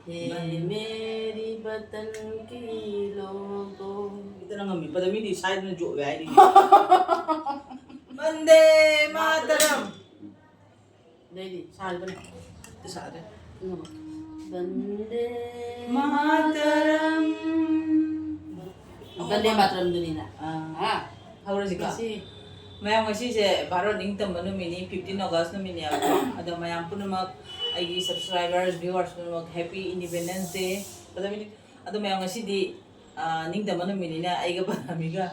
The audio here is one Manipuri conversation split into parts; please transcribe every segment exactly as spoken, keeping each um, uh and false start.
मेरी वतन की लोगों. ꯏꯇꯅ ꯉꯝꯃꯤ ꯄꯗꯃꯤꯗꯤ ꯁꯥꯏꯗꯅ ꯖꯣꯛꯂꯦ ꯍꯥꯏꯔꯤ. ꯕꯟꯗꯦ ꯃꯥꯇꯔꯝ. ꯑꯗꯩꯗꯤ ꯁꯥꯔꯤꯕꯅꯦ. ꯁꯥꯔꯦ. ꯕꯟꯗꯦ ꯃꯥꯇꯔꯝ. ꯕꯟꯗꯦ ꯃꯥꯇꯔꯝꯗꯨꯅꯤꯅ. ꯑꯥ. ꯍꯥ? ꯍꯧꯔꯁꯤꯀꯣ. ꯉꯁꯤ ꯃꯌꯥꯝ, ꯉꯁꯤꯁꯦ ꯚꯥꯔꯠ ꯅꯤꯡꯇꯝꯕ ꯅꯨꯃꯤꯠꯅꯤ, fifteen August ꯅꯨꯃꯤꯠꯅꯦꯕꯀꯣ. ꯑꯗꯣ ꯃꯌꯥꯝ ꯄꯨꯝꯅꯃꯛ, ꯑꯩꯒꯤ subscribers, viewers ꯄꯨꯝꯅꯃꯛ Happy Independence Day. ꯑꯗꯣ ꯃꯌꯥꯝ, ꯉꯁꯤꯗꯤ, ꯑꯥ, ꯅꯤꯡꯇꯝꯕ ꯅꯨꯃꯤꯠꯅꯤꯅ ꯑꯩꯒ ꯄꯗꯃꯤꯒ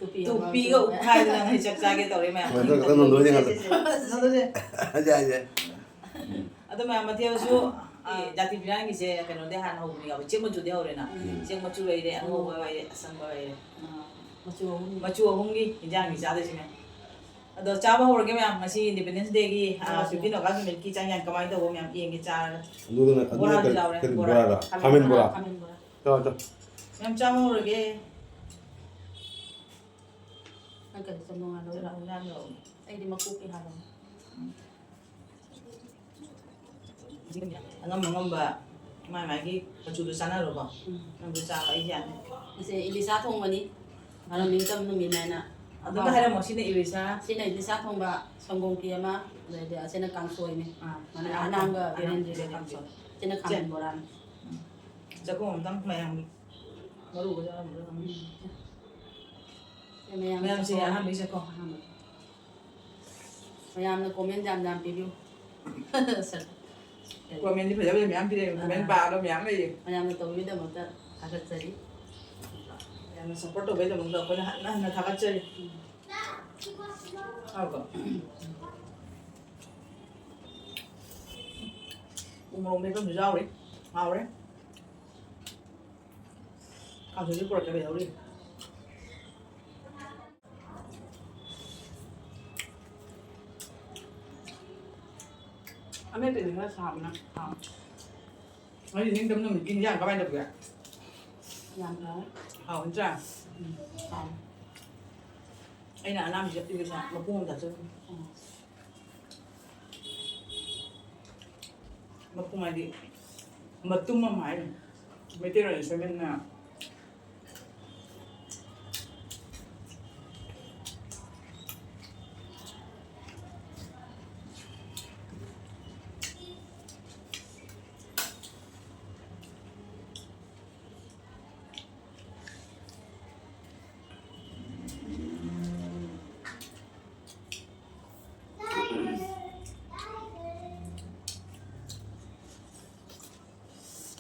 ꯇꯨꯄꯤ ꯇꯨꯄꯤꯒ ꯍꯥꯞꯄꯒ. ꯎꯞꯈꯥꯏꯗꯅ ꯉꯁꯤ ꯆꯥꯛ ꯆꯥꯒꯦ ꯇꯧꯔꯦ ꯃꯌꯥꯝ. ꯀꯃꯥꯏꯅ ꯇꯧꯔꯒ ꯀꯔꯝꯕ ꯂꯣꯏꯅ ꯉꯥꯛꯇ? ꯌꯥꯏ, ꯌꯥꯏ. ꯑꯗꯣ ꯃꯌꯥꯝ ꯃꯊꯦꯜꯁꯨ, ꯑꯥ, ꯖꯥꯇꯤ ꯕꯤꯔꯌꯥꯅꯤꯒꯤꯁꯦ ꯀꯩꯅꯣꯗꯤ ꯍꯥꯟꯅ ꯍꯧꯕꯅꯤ ꯌꯥꯎꯋꯦ, ꯆꯦꯡ ꯃꯆꯨꯗꯤ ꯍꯧꯔꯦꯅ. ꯎꯝ. ꯆꯦꯡ ꯃꯆꯨ ꯂꯩꯔꯦ, ꯑꯉꯧꯕ ꯂꯩꯔꯦ, ꯑꯁꯪꯕ ꯂꯩꯔꯦ. ꯑꯥ, ꯃꯆꯨ ꯑꯍꯨꯝ. ꯃꯆꯨ ꯑꯍꯨꯝꯒꯤ ꯏꯟꯖꯥꯡꯅꯤ ꯆꯥꯗꯣꯏꯁꯦ ꯃꯌꯥꯝ. ꯑꯗꯣ ꯆꯥꯕ ꯍꯧꯔꯒꯦ ꯃꯌꯥꯝ, ꯉꯁꯤ Independence Dayꯒꯤ, ꯑꯥ, ꯆꯥꯔꯁꯦ. fifteen August ꯅꯨꯃꯤꯠꯀꯤ ꯆꯥꯛ ꯏꯟꯖꯥꯡ ꯀꯃꯥꯏꯅ ꯇꯧꯕ ꯃꯌꯥꯝ ꯌꯦꯡꯒꯦ, ꯆꯥꯔꯒ. ꯑꯗꯨꯗꯨꯅ, ꯑꯗꯨꯅ ꯕꯣꯔꯥꯁꯨ ꯀꯔꯤ, ꯌꯥꯎꯔꯦ, ꯀꯔꯤ ꯕꯣꯔꯥ. ꯕꯣꯔꯥꯔꯣ? ꯈꯥꯃꯦꯟ ꯕꯣꯔꯥ? ꯈꯥꯃꯦꯟ ꯕꯣꯔꯥ. ꯆꯥꯎ, ꯆꯥꯎ. ꯃꯌꯥꯝ ꯆꯥꯕ ꯍꯧꯔꯒꯦ. ꯅꯪ ꯀꯔꯤ ꯆꯥꯅꯤꯡꯉꯤꯅꯣ? ꯆꯅꯥ ꯍꯤꯟꯖꯥꯡꯗꯣ. ꯑꯩꯗꯤ ꯃꯀꯣꯛꯀꯤ ꯍꯥꯞꯄꯅꯤ. ꯑꯉꯝ ꯑꯉꯝꯕ ꯃꯥꯏ ꯃꯥꯏꯒꯤ ꯃꯆꯨꯗꯣ ꯆꯥꯟꯅꯔꯣꯀꯣ. ꯎꯝ. ꯅꯪꯁꯨ ꯆꯥꯔꯣ, ꯑꯩꯁꯨ ꯌꯥꯅꯤ. ꯁꯤꯁꯦ ꯏꯂꯤꯁꯥ ꯊꯣꯡꯕꯅꯤ. ꯃꯔꯝ ꯅꯤꯡꯇꯝ ꯅꯨꯃꯤꯠ ꯍꯥꯏꯅ. ꯑꯗꯨꯝ ꯍꯥꯏꯔꯝꯃꯣ, ꯁꯤꯅ ꯏꯂꯤꯁꯥ. ꯁꯤꯅ ꯏꯂꯤꯁꯥ ꯊꯣꯡꯕ, ꯁꯪꯒꯣꯝ ꯈꯦꯔ ꯑꯃ, ꯑꯗꯩꯗꯤ ꯑꯁꯤꯅ ꯀꯥꯡꯁꯣꯏꯅꯤ. ꯑꯥ. ꯃꯅꯥ ꯑꯅꯥꯡꯕ ꯑꯅꯥꯡꯕ ꯕꯦꯂꯦꯟꯗ꯭ꯔꯤ ꯕꯦꯂꯦꯟꯗ꯭ꯔꯤ ꯀꯥꯡꯁꯣꯏ. ꯁꯤꯅ ꯈꯥꯃꯦꯟ ꯆꯦ. ꯕꯣꯔꯥꯅꯤ. ꯎꯝ. ꯆꯥꯛꯈꯨꯝ ꯑꯝꯇꯪ ꯃꯌꯥꯝꯒꯤ ꯃꯔꯨꯒ ꯌꯥꯎꯔꯝꯕ꯭ꯔꯥ ꯈꯪꯗꯦ. ꯎꯝ. ꯁꯤ ꯃꯌꯥꯝ ꯃꯌꯥꯝꯁꯦ ꯆꯥꯛꯈꯨꯝ. ꯑꯍꯥꯟꯕꯒꯤ ꯆꯥꯛꯈꯨꯝ. ꯑꯍꯥꯟꯕ. ꯃꯌꯥꯝꯅ comment ꯌꯥꯝ ꯌꯥꯝ ꯄꯤꯕꯤꯌꯨ. Commentꯗꯤ ꯐꯖ ꯐꯖ ꯃꯌꯥꯝ ꯄꯤꯔꯛꯑꯦ. Comment ꯑꯥ. ꯄꯥꯕ ꯃꯌꯥꯝ ꯂꯩꯌꯦ. ꯃꯌꯥꯝꯅ ꯇꯧꯕꯤꯕꯒꯤꯗꯃꯛꯇ ꯊꯥꯒꯠꯆꯔꯤ. ꯌꯥꯝꯅ support ꯇꯧꯕꯒꯤꯗꯃꯛꯇ ꯑꯩꯈꯣꯏꯅ ꯍꯟꯅ ꯍꯟꯅ ꯊꯥꯒꯠꯆꯔꯤ. ꯎꯝ. ꯍꯥꯎꯕ꯭ꯔꯣ? ꯎ ꯃꯣꯔꯣꯛ ꯃꯦꯠꯄꯁꯨ ꯌꯥꯎꯔꯤ. ꯍꯥꯎꯔꯦ. ꯀꯥꯡꯁꯣꯏꯁꯨ ꯄꯨꯔꯛꯀꯦ ꯂꯩꯍꯧꯔꯤ. ꯑꯃꯦꯠꯄꯗꯤ ꯈꯔ ꯁꯥꯕꯅ ꯍꯥꯎ꯫ ꯉꯁꯤ ꯅꯤꯡꯊꯝ ꯅꯨꯃꯤꯠꯀꯤ ꯏꯟꯖꯥꯡ ꯀꯃꯥꯏꯅ ꯇꯧꯒꯦ? ꯌꯥꯝ ꯍꯥꯎꯋꯦ꯫ ꯍꯥꯎ ꯅꯠꯇ꯭ꯔꯥ? ꯎꯝ, ꯍꯥꯎꯋꯦ꯫ ꯑꯩꯅ ꯑꯅꯥꯝꯕ ꯆꯠꯄꯤꯕꯁꯦ ꯃꯄꯨꯝ ꯑꯃ ꯆꯥꯖꯕꯅꯤ꯫ ꯎꯝ꯫ ꯃꯄꯨꯝ ꯍꯥꯏꯗꯤ ꯃꯇꯨꯝ ꯑꯃ ꯍꯥꯏꯔꯤ꯫ ꯃꯩꯇꯩꯂꯣꯟꯗ ꯁꯣꯏꯃꯟꯅ꯫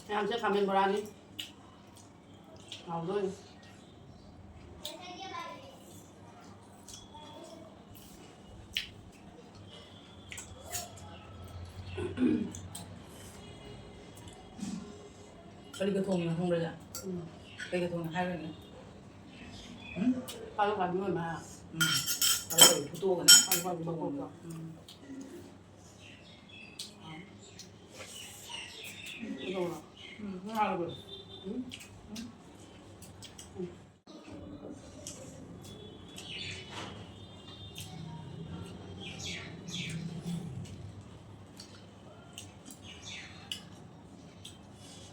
ꯃꯌꯥꯝꯁꯦ ꯈꯥꯃꯦꯟ ꯕꯣꯔꯥꯅꯤ꯫ ꯍꯥꯎꯗꯣꯏꯅꯤ꯫ ꯀꯔꯤꯒ ꯊꯣꯡꯉꯤꯅꯣ ꯈꯪꯕ꯭ꯔꯥ ꯏꯆꯦ? ꯎꯝ꯫ ꯀꯩꯒ ꯊꯣꯡꯉꯤ ꯍꯥꯏꯔꯒꯅꯦ? ꯎꯝ? ꯀꯥꯔꯣꯠ ꯀꯥꯕꯤ ꯑꯣꯏ ꯃꯥ꯫ ꯎꯝ꯫ ꯀꯥꯔꯣꯠ ꯀꯥꯕꯤ ꯐꯨꯠꯇꯣꯛꯑꯒꯅꯦ꯫ ꯀꯥꯔꯣꯠ ꯀꯥꯕꯤ ꯐꯨꯠꯇꯣꯛꯑꯒ꯫ ꯎꯝ꯫ ꯎꯝ, ꯉꯥꯏꯈꯣ꯫ ꯎꯝ꯫ ꯎꯝ꯫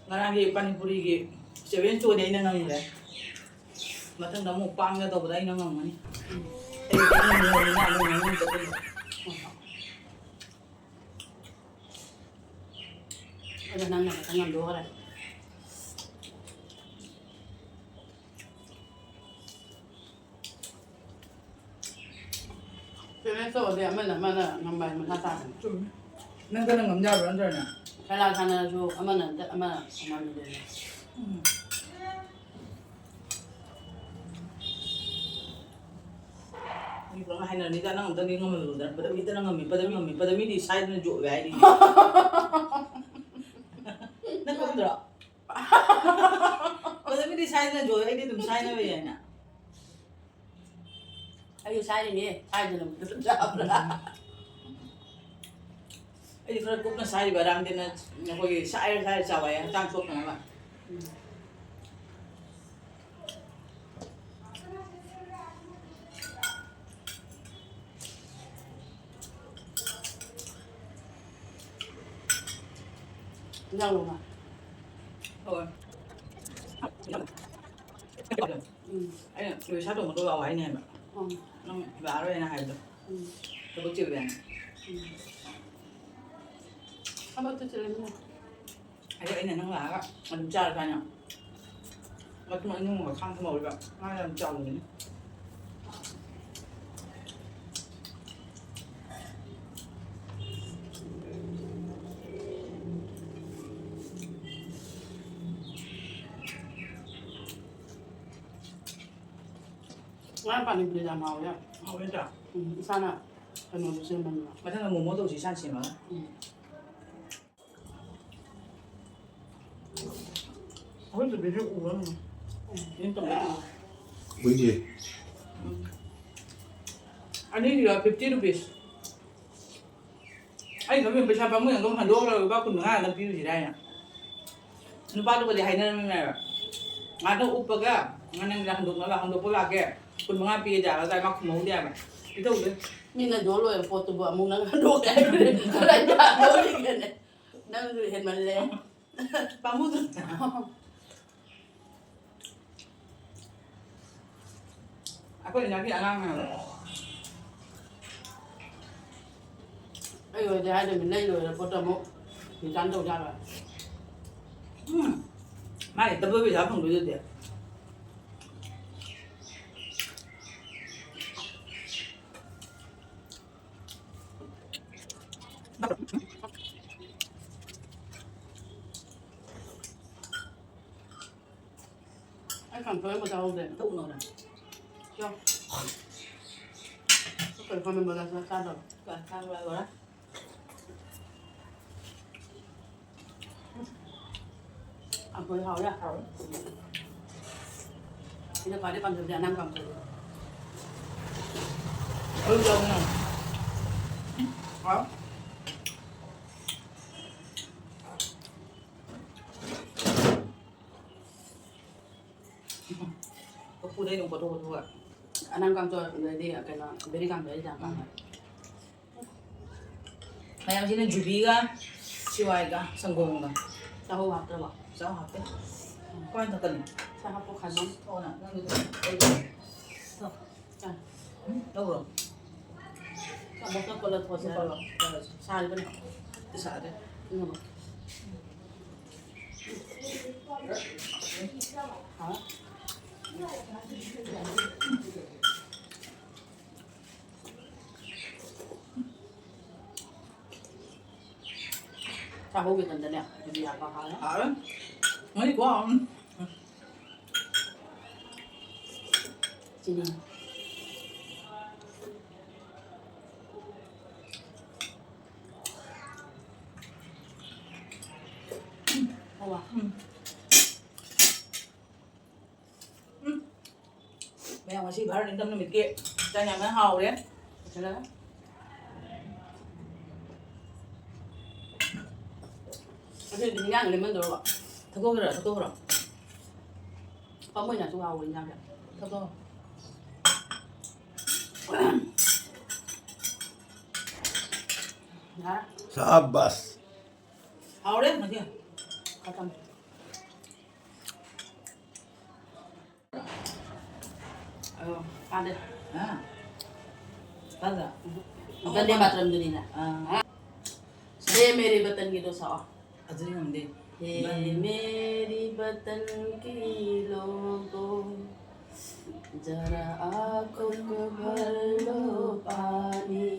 ꯉꯔꯥꯡꯒꯤ ꯄꯥꯅꯤꯄꯨꯔꯤꯒꯤ ꯆꯦꯂꯦꯟꯖꯇꯨꯗꯤ ꯑꯩꯅ ꯉꯝꯈ꯭ꯔꯦ꯫ ꯃꯊꯪꯗ ꯑꯃꯨꯛ ꯄꯥꯡꯒ ꯇꯧꯕꯗ ꯑꯩꯅ ꯉꯝꯒꯅꯤ꯫ ꯑꯩ ꯉꯝꯃꯤ, ꯉꯝꯃꯤ, ꯉꯝꯃꯤ, ꯉꯝꯃꯤ ꯆꯠꯇꯣꯏꯅꯦ꯫ ꯑꯗꯣ ꯅꯪꯅ ꯈꯤꯇꯪ ꯉꯝꯗꯣꯛꯈ꯭ꯔꯦ꯫ ꯆꯦꯂꯦꯟꯖ ꯇꯧꯔꯗꯤ ꯑꯃꯅ ꯑꯃꯅ ꯉꯝꯕ ꯍꯥꯏ ꯃꯈꯥ ꯇꯥꯕꯅꯤ꯫ ꯆꯨꯝꯃꯤ꯫ ꯅꯪ ꯀꯟꯅ ꯉꯝ ꯌꯥꯕ꯭ꯔꯣ, ꯅꯠꯇ꯭ꯔꯅꯦ? ꯀꯩꯂꯥ ꯁꯥꯟꯅꯔꯁꯨ ꯑꯃꯅ ꯅꯠꯇ-, ꯑꯃꯅ ꯉꯝꯃꯤꯗꯨꯅꯤ꯫ ꯎꯝ꯫ ꯃꯤ ꯄꯨꯂꯞ ꯍꯥꯏꯅꯔꯅꯤꯗ, ꯅꯪ ꯑꯝꯇꯪꯗꯤ ꯉꯝꯍꯜꯂꯨꯗꯅ꯫ ꯄꯗꯃꯤꯇꯅ ꯉꯝꯃꯤ, ꯄꯗꯃꯤ ꯉꯝꯃꯤ, ꯄꯗꯃꯤꯗꯤ ꯁꯥꯏꯗꯅ ꯖꯣꯕ ꯍꯥꯏꯔꯤ꯫ ꯅꯪ ꯈꯪꯗ꯭ꯔꯣ? ꯄꯗꯃꯤꯗꯤ ꯁꯥꯏꯗꯅ ꯖꯣꯕ, ꯑꯩꯗꯤ ꯑꯗꯨꯝ ꯁꯥꯏꯅꯕ ꯌꯥꯏꯅ꯫ ꯑꯩꯁꯨ ꯁꯥꯏꯔꯤꯅꯦ, ꯁꯥꯏꯗꯅ ꯑꯗꯨꯝ ꯆꯥꯕ꯭ꯔꯥ? ꯑꯩꯗꯤ ꯈꯔ ꯀꯨꯞꯅ ꯁꯥꯏꯔꯤꯕ, ꯔꯥꯝꯗꯦꯟꯅ ꯑꯩꯈꯣꯏꯒꯤ ꯁꯥꯏꯔ ꯁꯥꯏꯔ ꯆꯥꯎ ꯍꯥꯏꯌꯦ, ꯍꯛꯆꯥꯡ ꯁꯣꯛꯇꯅꯕ꯫ ꯎꯝ꯫ ꯏꯟꯖꯥꯡ ꯂꯧꯕ꯫ ꯍꯣꯏ꯫ ꯎꯝ꯫ ꯑꯩꯅ ꯂꯣꯏꯁꯥ ꯇꯣꯡꯕꯗꯣ ꯂꯥꯛꯑꯣ ꯍꯥꯏꯅꯦ ꯍꯥꯏꯕ꯫ ꯎꯝ꯫ ꯅꯪ ꯂꯥꯛꯑꯔꯣꯏꯅ ꯍꯥꯏꯕꯗꯣ꯫ ꯎꯝ꯫ ꯊꯕꯛ ꯆꯤꯜꯂꯦꯅ꯫ ꯎꯝ꯫ ꯊꯕꯛꯇꯨ ꯆꯤꯜꯂꯝꯅꯤꯅ꯫ ꯑꯗꯣ ꯑꯩꯅ ꯅꯪ ꯂꯥꯛꯑꯒ ꯑꯗꯨꯝ ꯆꯥꯔꯁꯨ ꯍꯥꯏꯅ ꯃꯇꯨꯝ ꯑꯅꯤꯒꯨꯝꯕ ꯈꯥꯡ ꯊꯝꯍꯧꯔꯤꯕ꯫ ꯉꯥ ꯌꯥꯝ ꯆꯥꯎꯕꯅꯤꯅ꯫ ꯉꯔꯥꯡ ꯄꯥꯅꯤꯄꯨꯔꯤ ꯌꯥꯝ ꯍꯥꯎꯋꯦ꯫ ꯍꯥꯎꯋꯦ ꯅꯠꯇ꯭ꯔꯥ? ꯎꯝ, ꯏꯁꯥꯅ ꯀꯩꯅꯣꯗꯣ ꯁꯦꯝꯕꯅꯤꯅ꯫ ꯃꯊꯪꯗ ꯃꯣꯃꯣ ꯇꯧꯁꯤ, ꯏꯁꯥꯅ ꯁꯦꯝꯃꯒ꯫ ꯎꯝ꯫ ꯑꯩꯈꯣꯏ ꯕꯦꯕꯤꯁꯨ ꯎꯔꯝꯃꯣꯏ꯫ ꯎꯝ꯫ ꯌꯨꯝ ꯇꯧꯔꯦ ꯎꯔꯦ꯫ ꯎꯏꯌꯦ꯫ ꯎꯝ꯫ ꯑꯅꯤꯒꯤꯔꯣ? Fifty rupees꯫ ꯑꯩ ꯑꯗꯨꯝ ꯄꯩꯁꯥ ꯄꯥꯝꯃꯨꯏ, ꯑꯗꯨꯝ ꯍꯟꯗꯣꯛꯈ꯭ꯔꯒ ꯂꯨꯄꯥ ꯀꯨꯟ ꯃꯉꯥ ꯑꯗꯨꯝ ꯄꯤꯔꯨꯁꯤꯔꯥ ꯍꯥꯏꯅ꯫ ꯅꯨꯄꯥꯗꯨꯒꯗꯤ ꯍꯥꯏꯅꯔꯝꯃꯦꯕ꯫ ꯉꯥꯛꯇꯪ ꯎꯞꯄꯒ ꯅꯪꯒꯤꯗ ꯍꯟꯗꯣꯛꯅꯕ, ꯍꯟꯗꯣꯛꯄ ꯂꯥꯛꯀꯦ, ꯀꯨꯟ ꯃꯉꯥ ꯄꯤꯒꯦ ꯍꯥꯏꯔꯒ ꯃꯥ ꯈꯨꯝꯍꯧꯗꯦ ꯍꯥꯏꯕ꯫ ꯄꯤꯊꯧꯗꯦ꯫ ꯃꯤꯅ ꯗꯣ ꯂꯣꯏꯔ ꯄꯣꯠꯇꯨꯕꯨ ꯑꯃꯨꯛ ꯅꯪ ꯍꯟꯗꯣꯛꯀꯦ ꯍꯥꯏꯕꯅꯦ꯫ ꯀꯗꯥꯏ ꯇꯥꯗꯧꯔꯤꯒꯦꯅꯦ? ꯅꯪꯁꯨ ꯍꯦꯟꯃꯜꯂꯦ꯫ ꯄꯥꯝꯃꯨꯗ꯭ꯔꯣ? ꯑꯩꯈꯣꯏ ꯏꯅꯥꯛꯀꯤ ꯑꯉꯥꯡꯅꯦꯕ꯫ ꯑꯩ ꯑꯣꯏꯔꯗꯤ ꯍꯥꯏꯗꯣꯏꯅꯤ, ꯂꯩ ꯂꯣꯏꯔ ꯄꯣꯠꯇꯣ ꯑꯃꯨꯛ return ꯇꯧ ꯌꯥꯔꯣꯏ꯫ ꯎꯝ꯫ ꯃꯥꯒꯤ double ꯄꯩꯁꯥ ꯐꯪꯗꯣꯏꯗꯨꯗꯤ꯫ ꯑꯩ ꯀꯥꯡꯁꯣꯏ ꯑꯃ ꯆꯥꯍꯧꯗꯦ꯫ ꯑꯝꯇ ꯎꯅꯧꯅꯦ꯫ ꯆꯥꯎ꯫ ꯑꯩꯈꯣꯏ ꯈꯥꯃꯦꯟ ꯕꯣꯔꯥ ꯆꯥ-, ꯆꯥꯗꯕ꯫ ꯀ-, ꯀꯥꯡꯁꯣꯏ ꯕꯣꯔꯥ꯫ ꯀꯥꯡꯁꯣꯏ ꯍꯥꯎꯋꯦ꯫ ꯍꯥꯎꯋꯦ꯫ ꯑꯩꯅ ꯈ꯭ꯋꯥꯏꯗꯩ ꯄꯥꯝꯖꯕꯗꯤ ꯑꯅꯥꯝ ꯀꯥꯡꯁꯣꯏ꯫ ꯑꯩ ꯆꯥꯅꯤꯡꯉꯦ꯫ ꯍꯥꯎ꯫ ꯀꯣꯔꯐꯨꯗꯩ ꯑꯗꯨꯝ ꯀꯣꯠꯊꯣꯛ ꯀꯣꯠꯊꯣꯛꯑꯒ꯫ ꯑꯅꯥꯝ ꯀꯥꯡꯁꯣꯏ, ꯑꯗꯩꯗꯤ ꯀꯩꯅꯣ, ꯕꯦꯔꯤ ꯀꯥꯡꯁꯣꯏ ꯑꯩ ꯌꯥꯝ ꯄꯥꯝꯃꯦ꯫ ꯃꯌꯥꯝꯁꯤꯅ ꯖꯨꯕꯤꯒ ꯍꯋꯥꯏꯒ ꯁꯪꯒꯣꯝꯒ꯫ ꯆꯥꯛꯍꯧ ꯍꯥꯞꯇ꯭ꯔꯕꯣ? ꯆꯥꯛꯍꯧ ꯍꯥꯞꯇꯦ꯫ ꯀꯃꯥꯏꯅ ꯊꯛꯀꯅꯤ? ꯆꯥꯛ ꯍꯥꯞꯄꯣ ꯈꯥꯏꯕꯝ꯫ ꯊꯣꯛꯑꯣꯅ, ꯅꯪꯒꯤꯗꯣ꯫ ꯊꯣꯛ꯫ ꯆꯥ꯫ ꯎꯝ? ꯂꯧꯔꯣ꯫ ꯆꯥꯃꯁꯅ ꯀꯣꯠꯂ ꯊꯣꯛꯑꯁꯦ ꯍꯥꯏꯔꯣ? ꯀꯣꯠꯂꯣ꯫ ꯁꯥꯔꯤꯕꯅꯦ꯫ ꯁꯥꯔꯦ꯫ ꯏꯪꯉꯕꯣ? ꯍꯥꯎ꯫ ꯆꯥꯛꯍꯧꯒꯦ ꯇꯟꯗꯅꯦ, ꯑꯗꯨꯗꯤ ꯌꯥꯝ ꯍꯥꯎꯔꯦ꯫ ꯍꯥꯎꯔꯦ꯫ ꯃꯍꯤ ꯈꯨꯍꯥꯎ ꯑꯃ꯫ ꯆꯤꯅꯤ꯫ ꯍꯋꯥ꯫ ꯎꯝ꯫ ꯎꯝ꯫ ꯃꯌꯥꯝ ꯉꯁꯤ ꯚꯥꯔꯠ ꯅꯤꯡꯊꯝ ꯅꯨꯃꯤꯠꯀꯤ ꯆꯥꯛ ꯌꯥꯝꯅ ꯍꯥꯎꯔꯦ꯫ ꯂꯣꯏꯁꯤꯜꯂꯒ꯫ ꯑꯗꯨꯗꯤ ꯍꯤꯟꯖꯥꯡ ꯂꯦꯝꯃꯟꯗꯣꯔꯕꯣ? ꯊꯛꯇꯣꯛꯈ꯭ꯔꯣ, ꯊꯛꯇꯣꯛꯈ꯭ꯔꯣ꯫ ꯄꯥꯝꯃꯨꯏꯅ ꯑꯗꯨ ꯍꯥꯎꯕ ꯍꯤꯟꯖꯥꯡꯁꯦ꯫ ꯊꯛꯇꯣꯛꯈ꯭ꯔꯣ꯫ ꯌꯥꯔꯦ꯫ ꯁꯥꯕꯥꯁ꯫ ꯍꯥꯎꯔꯦ ꯉꯁꯤ꯫ ꯈꯇꯝ꯫ ꯑꯣ, ꯇꯥꯗꯦ꯫ ꯍꯥ? ꯇꯥꯗ꯭ꯔꯥ? ꯎꯝ꯫ ꯕꯟꯗꯦ ꯃꯥꯇꯔꯝꯗꯨꯅꯤꯅ꯫ ꯑꯥ꯫ ꯍꯥ? ꯁꯦ ꯃꯦꯔꯤ ꯕꯇꯟꯒꯤꯗꯣ ꯁꯛꯑꯣ꯫ ꯑꯗꯨꯗꯤ ꯉꯝꯗꯦ꯫ हे बन- मेरी वतन के लोगों, जरा आंखों को भर लो पानी,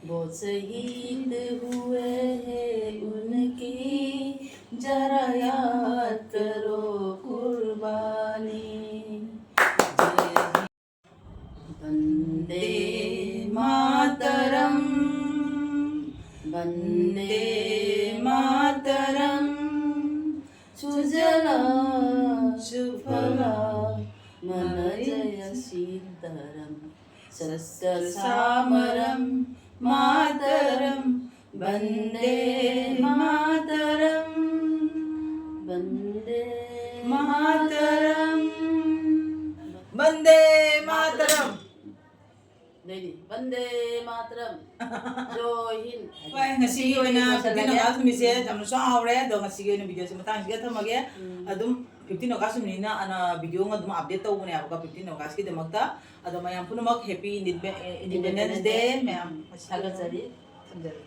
वो शहीद हुए हैं उनकी जरा याद करो कुर्बानी। वंदे मातरम, वंदे मातरम, सुजला सुफला मलय सीतरम, सस्यश्यामलम मातरम, वंदे मातरम, वंदे मातरम, वंदे मातरम। ꯂꯩꯔꯤ꯫ ꯕꯟꯗꯦ ꯃꯥꯇꯔꯝ꯫ ꯖꯣꯏ ꯍꯤꯟ꯫ ꯍꯣꯏ, ꯉꯁꯤꯒꯤ ꯑꯣꯏꯅ ꯂꯣꯏꯁꯤꯜꯂꯒꯦ꯫ ꯐꯤꯐꯇꯤꯟ ꯑꯣꯒꯁ ꯅꯨꯃꯤꯠꯁꯦ ꯌꯥꯝꯅꯁꯨ ꯍꯥꯎꯔꯦ꯫ ꯑꯗꯣ ꯉꯁꯤꯒꯤ ꯑꯣꯏꯅ ꯚꯤꯗꯤꯑꯣꯁꯦ ꯃꯇꯥꯡꯁꯤꯗ ꯊꯝꯃꯒꯦ꯫ ꯎꯝ꯫ ꯑꯗꯨꯝ ꯐꯤꯐꯇꯤꯟ ꯑꯣꯒꯁ ꯅꯨꯃꯤꯠꯅꯤꯅ ꯑꯅ ꯚꯤꯗꯤꯑꯣ ꯑꯗꯨꯝ ꯑꯞꯗꯦꯠ ꯇꯧꯕꯅꯦꯕꯀꯣ, ꯐꯤꯐꯇꯤꯟ ꯑꯣꯒꯁꯀꯤꯗꯃꯛꯇ꯫ ꯑꯗꯣ ꯃꯌꯥꯝ ꯄꯨꯝꯅꯃꯛ ꯍꯦꯄꯤ ꯏꯟꯗꯤꯄꯦꯟꯗꯦꯟꯁ ꯗꯦ ꯃꯌꯥꯝ꯫ ꯊꯥꯒꯠꯆꯔꯤ꯫ ꯊꯝꯖꯔꯦ꯫